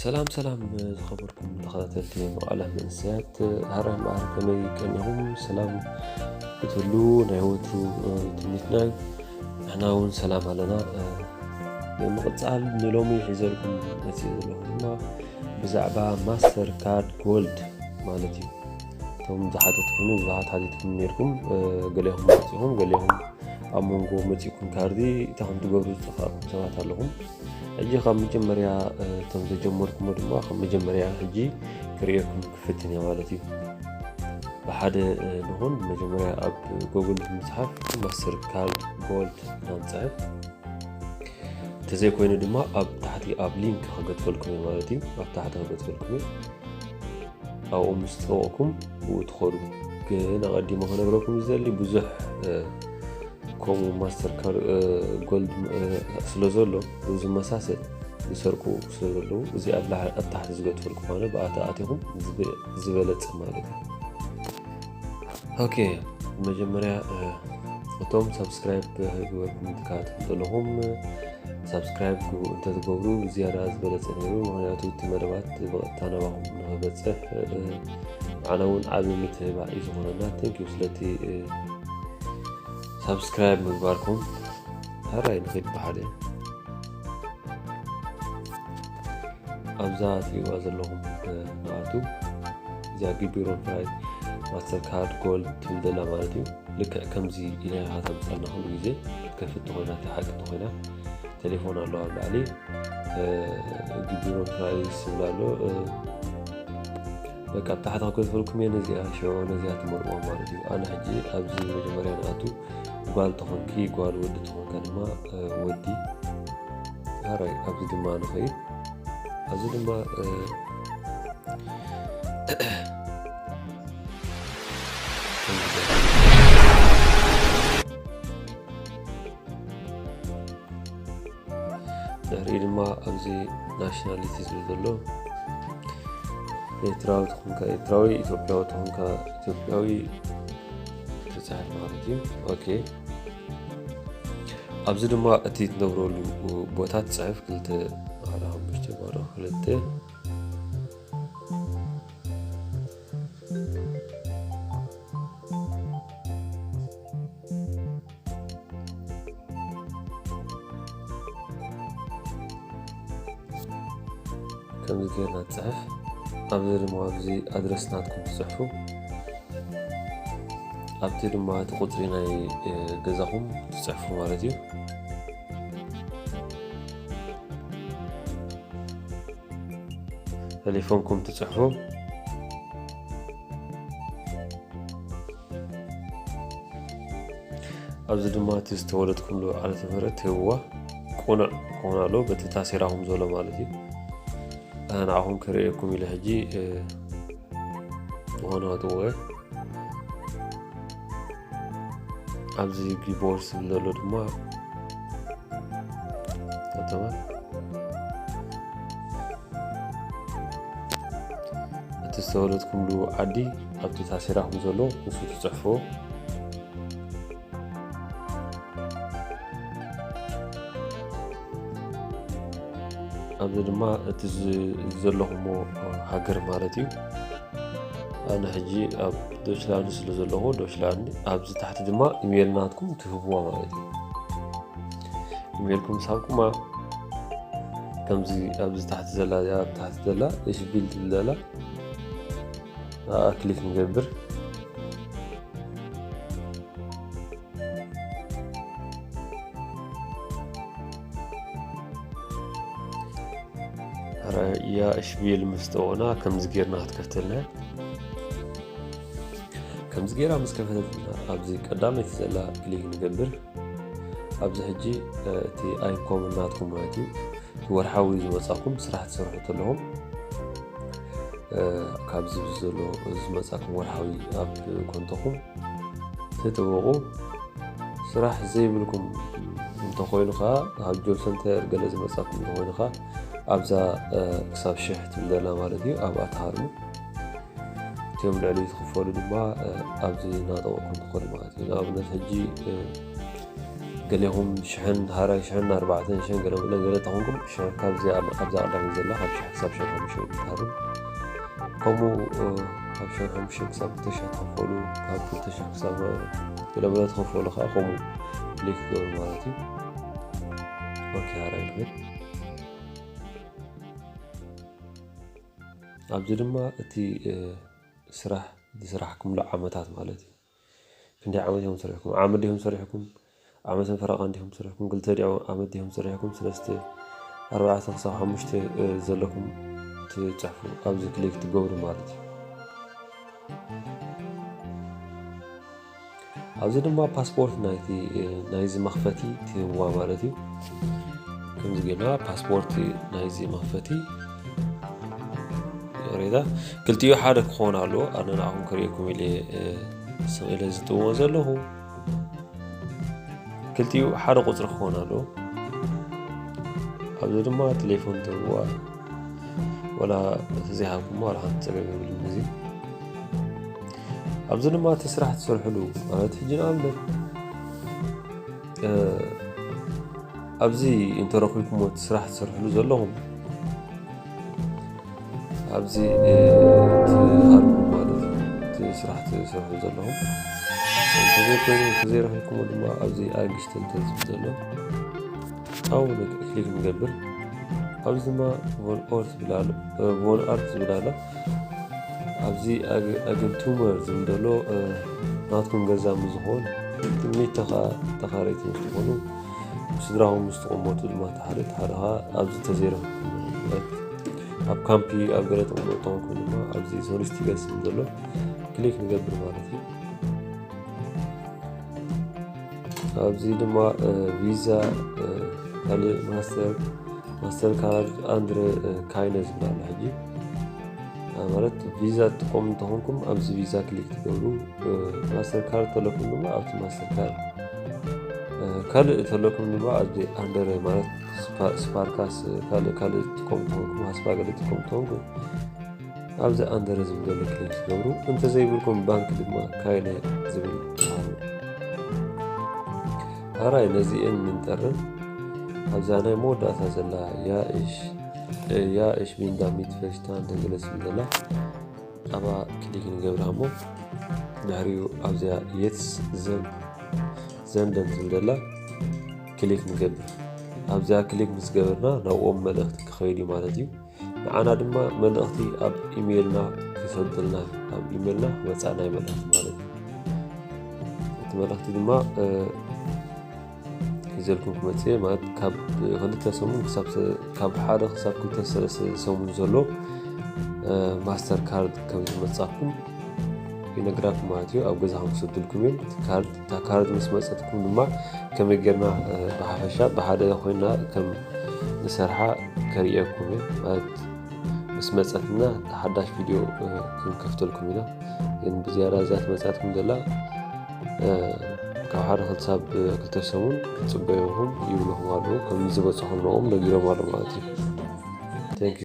ሰላም ሰላም፣ ዝኸበርኩም ተኸታተልቲ መቓልያ መንእሰያት፣ ሃራይ እምበኣር ከመይ ቀኒኹም? ሰላም ክትህሉ ናይ ወትሩ ትምኒትና እዩ። ንሕና እውን ሰላም ኣለና። ብምቕጻል ንሎሚ ሒዘልኩም መጺእ ዘለኹ ድማ ብዛዕባ ማስተር ካርድ ጎልድ ማለት እዩ። እቶም ዝሓተትኩምኒ ብዙሓት ሓቲትኩም ነርኩም። ገሊኹም መጺኹም፣ ገሊኹም ኣብ መንጎ መጺእኩም ካርዲ እንታይ ከም ትገብሩ ዝጠፋእኩም ሰባት ኣለኹም። ሕጂ ካብ መጀመርያ እቶም ዘጀመርኩሞ ድማ ካብ መጀመርያ ሕጂ ክርእየኩም ክፍትን እየ ማለት እዩ። ብሓደ ንኹን። መጀመርያ ኣብ ጎግል ብምጽሓፍ ማስተር ካርድ ጎልድ ኢና ንጽሕፍ። እንተዘይኮይኑ ድማ ኣብ ታሕቲ ኣብ ሊንክ ክገድፈልኩም እየ ማለት እዩ። ኣብ ታሕቲ ክገድፈልኩም እየ። ኣብኡ ምስ ጠወቕኩም ብኡ ትኸዱ። ግን ኣቐዲሞ ክነግረኩም ዝደሊ ብዙሕ ከምኡ ማስተር ካርድ ጎልድ ስለ ዘሎ፣ ዝመሳሰል ዝሰርቁ ስለ ዘለዉ፣ እዚ ኣብ ታሕቲ ዝገድፈልኩም ኣነ ብኣታ ኣቲኹም ዝበለጸ ማለት እዩ። ኦኬ፣ መጀመርያ እቶም ሳብስክራይብ ግበርኩም ትከታተሉ ዘለኹም ሳብስክራይብ እንተትገብሩ ዝያዳ ዝበለጸ ነይሩ። ምክንያቱ እቲ መደባት ብቐጥታ ናባኹም ንኽበጽሕ ኣነ እውን ዓቢ ምትህባእ እዩ ዝኾነና። ቴንኪዩ ስለቲ ሳብስክራይብ ምግባርኩም። ሕራይ ንኺድ ብሓደ። ኣብዛ ትሪእዋ ዘለኹም ንኣቱ እዚኣ ግቢሮን ፍራይ ማስተር ካርድ ጎልድ ትብል ዘላ ማለት እዩ። ልክዕ ከምዚ ኢላ ኢኻ ተምፀልና ኩሉ ግዜ ትከፍት ተኾይና፣ ተሓቂ ተኾይና ቴሌፎን ኣለዋ ኣብ ላዕሊ ግቢሮን ፍራይ ስብል ኣሎ። በቃ ኣብ ታሕቲ ክገድፈልኩም እየ። ነዚኣ ሽዑ ነዚኣ ትመርዋ ማለት እዩ። ኣነ ሕጂ ኣብዚ መጀመርያ ንኣቱ ጓል ተኾንኪ ጓል፣ ወዲ ተኾንካ ድማ ወዲ። ኣራይ ኣብዚ ድማ ንኸይድ። ኣብዚ ድማ ድሕሪኡ ድማ ኣብዚ ናሽናሊቲ ዝብል ዘሎ ኤርትራዊ ተኾንካ ኤርትራዊ፣ ኢትዮጵያዊ ተኾንካ ኢትዮጵያዊ ትፅሕፍ ማለት እዩ። ኦኬ፣ ኣብዚ ድማ እቲ ትነብረሉ ቦታ ትፅሕፍ። ክልተ ባዶ ሓሙሽተ ባዶ ክልተ ከምዚ ጌርና ትፅሕፍ። ኣብዚ ድማ ኣብዚ ኣድረስ ናትኩም ትፅሕፉ። ኣብቲ ድማ እቲ ቁፅሪ ናይ ገዛኹም ትፅሕፉ ማለት እዩ። ቴሌፎንኩም ትፅሕፉ። ኣብዚ ድማ እቲ ዝተወለድኩምሉ ዓመተ ምህረት ትህብዋ ቁኑዕ ክኾን ኣለዎ፣ በቲ ታሴራኹም ዘሎ ማለት እዩ። ኣነ ንዓኹም ክርእየኩም ኢለ ሕጂ ዝኾነ ከጥውቀ ኣብዚ ጊቦርስ ዝብል ዘሎ ድማ ተተማ እቲ ዝተወለድኩምሉ ዓዲ ኣብቲ ታሴራኹም ዘሎ ንሱ ትፅሕፎ። ኣብዚ ድማ እቲ ዘለኹሞ ሃገር ማለት እዩ። ኣነ ሕጂ ኣብ ዶችላንድ ስለ ዘለኹ ዶችላንድ፣ ኣብዚ ታሕቲ ድማ ኢሜይል ናትኩም ትህብዋ ማለት እዩ። ኢሜይልኩም ሳብኩማ ከምዚ ኣብዚ ታሕቲ ዘላ ኣብ ታሕቲ ዘላ እሽቢል ትብል ዘላ ክሊክ ንገብር። ያ እሽቢል ምስ ጠወና ከምዚ ጌርና ክትከፍተልና። ከምዚ ጌራ ምስ ከፈተትና ኣብዚ ቀዳመይቲ ዘላ ክሊክ ንገብር። ኣብዚ ሕጂ እቲ ኣይንኮም እናትኩም ማለት እዩ። ወርሓዊ ዝመጻኩም ስራሕ ትሰርሑ ተለኹም ካብዚ ዘሎ ዝመጻኩም ወርሓዊ ኣብ ኮንቶኹም ተጠበቑ። ስራሕ ዘይብልኩም እንተኾይኑ ከዓ ካብ ጆብ ሰንተር ገለ ዝመጻኩም እንተኾይኑ ከዓ ኣብዛ ክሳብ ሽሕ ትብል ዘላ ማለት እዩ ኣብኣ ተሃርሙ። እቲኦም ልዕሊ ዝኽፈሉ ድማ ኣብዚ እናጠወቅኩም ትኸዱ ማለት እዩ። ንኣብነት ሕጂ ገሌኹም ሽሕን ሃራይ ሽሕን ኣርባዕተን ሽሕን ገለ መለ ገለ ተኾንኩም፣ ሽሕ-፣ ካብዚኣ፣ ካብዛ ቀዳመይቲ ዘላ ካብ ሽሕ ክሳብ ሽሕን ሓሙሽተን ትሃርም። ከምኡ፣ እ፣ ካብ ሽሕን ሓሙሽተን ክሳብ ክልተ ሽሕ ትኸፈሉ፣ ካብ ክልተ ሽሕ ክሳብ ገለ መለ ትኸፈሉ ከዓ ከምኡ ክሊክ ትገብሩ ማለት እዩ። ኦኬ፣ ሃራይ ንብል። ኣብዚ ድማ እቲ፣ እ፣ ስራሕ ዝሰራሕኩምሉ ዓመታት ማለት እዩ። ክንደይ ዓመት እዮም ሰሪሕኩም? ዓመት ዲኹም ሰሪሕኩም? ዓመትን ፈረቓን ዲኹም ሰሪሕኩም? ክልተ ዲ-፣ ዓመት ዲኹም ሰሪሕኩም? ሰለስተ፣ ኣርባዕተ ክሳብ ሓሙሽተ፣ እ፣ ዘለኩም ትጽሕፉ፣ ኣብዚ ክሊክ ትገብሩ ማለት እዩ። ኣብዚ ድማ ፓስፖርት ናይቲ፣ እ፣ ናይዚ መኽፈቲ ትህብዋ ማለት እዩ። ከምዚ ጌርና ፓስፖርት ናይዚ መኽፈቲ ሬታ ክልቲኡ ሓደ ክኸውን ኣለዎ። ኣነ ንዓኹም ክርእየኩም ኢለ፣ እ፣ ስቕ ኢለ ዝጥዎ ዘለኹ። ክልቲኡ ሓደ ቁጽሪ ክኸውን ኣለዎ። ኣብዚ ድማ ቴሌፎን ትህብዋ፣ ወላ እንተዘይሃብኩሞ ዋላ ሓንቲ ጸገም የብሉን። እዚ ኣብዚ ድማ እቲ ስራሕ ትሰርሕሉ ማለት፣ ሕጂ ንኣብነት፣ እ፣ ኣብዚ እንተረኺብኩሞ እቲ ስራሕ ትሰርሕሉ ዘለኹም፣ ኣብዚ፣ እ፣ ትሃርሙ ማለት እዩ። እቲ ስራሕ ትሰርሑ ዘለኹም እንተዘይኮይኑ፣ እንተዘይረኺብኩሞ ድማ ኣብዚ ኣርግሽተል ዝብል ዘሎ ኣብኡ ክሊክ ንገብር። ኣብዚ ድማ ቮን ኦርት ዝብል ኣሎ፣ እ፣ ቮን ኣርት ዝብል ኣሎ። ኣብዚ ኣግ-፣ ኣግንቱመር ዝብል ዘሎ፣ እ፣ ናትኩም ገዛ ምስ ዝኾን፣ ትምኒት ተኻ-፣ ተኻረይቲ ምስ ትኾኑ፣ ስድራኹም ምስ ትቕመጡ ድማ ተሓደ፣ ተሓደ ኸዓ ኣብዚ ተዘይረኺብኩም ማለት ኣብ ካምፒ ኣብ ገለ ትቕመጡ ተኾንኩም ድማ ኣብዚ ሶሊስቲገስ ዝብል ዘሎ ክሊክ ንገብር ማለት እዩ። ኣብዚ ድማ፣ እ፣ ቪዛ፣ እ፣ ካልእ ማስተር፣ ማስተር ካርድ ኣንድረ፣ እ፣ ካይነ ዝብል ኣሎ። ሕጂ፣ እ፣ ማለት ቪዛ ትጥቀሙ እንተኾንኩም ኣብዚ ቪዛ ክሊክ ትገብሩ፣ እ፣ ማስተር ካርድ ተለኩም ድማ ኣብቲ ማስተር ካርድ፣ እ፣ ካልእ ተለኩም ድማ ኣብዚ ኣንደረ ማለት ስፓ-፣ ስፓርካስ፣ እ፣ ካልእ፣ ካልእ ትጥቀሙ እንተኾንኩም፣ ሃስፓ ገለ ትጥቀሙ እንተኾንኩም ኣብዚ ኣንደረ ዝብል ዘሎ ክሊክ ትገብሩ። እንተዘይብልኩም ባንክ ድማ ካይነ ዝብል ትሃቡ። ኣራይ ነዚኤን ምንጠርን ኣብዛ ናይ መወዳእታ ዘላ ያ እሽ፣ እ፣ ያ እሽ ቢንዳ ሚት ፈሽታ እንተገለ ዝብል ዘላ ኣብኣ ክሊክ ንገብራ እሞ ድሕሪኡ ኣብዚኣ የትስ ዘን-፣ ዘንደን ትብል ዘላ ክሊክ ንገብር። ኣብዚኣ ክሊክ ምስ ገበርና ናብኦም መልእኽቲ ክኸይድ እዩ ማለት እዩ። ንዓና ድማ መልእኽቲ ኣብ ኢሜይልና ክሰደልና፣ ኣብ ኢሜይልና ክመጻና እዩ መልእኽቲ ማለት እዩ። እቲ መልእኽቲ ድማ፣ እ፣ ሒዘልኩም ክመጽእ እየ ማለት ካብ ክልተ ሰሙን ክሳብ ሰ-፣ ካብ ሓደ ክሳብ ክልተ ሰለስተ ሰሙን ዘሎ፣ እ፣ ማስተር ካርድ ከም ዝመጻኩም ይነግራኩም ማለት እዩ። ኣብ ገዛኹም ክሰድልኩም እዮም። እቲ ካርድ፣ እታ ካርድ ምስ መጸትኩም ድማ ከመይ ጌርና፣ እ፣ ብሓፈሻ ብሓደ ኮይና ከም ንሰርሓ ከርእየኩም እየ ማለት ምስ መጸትና ሓዳሽ ቪድዮ፣ እ፣ ክንከፍተልኩም ኢና። ግን ብዝያዳ እዛ ትመጻትኩም ዘላ፣ እ፣ ካብ ሓደ ክልተ ሳብ ክልተ ሰሙን ክትጽበዩኹም ይብልኹም ኣለዉ። ከም ዝበጽሑ ነኦም ነጊሮም ኣለዉ ማለት እዩ።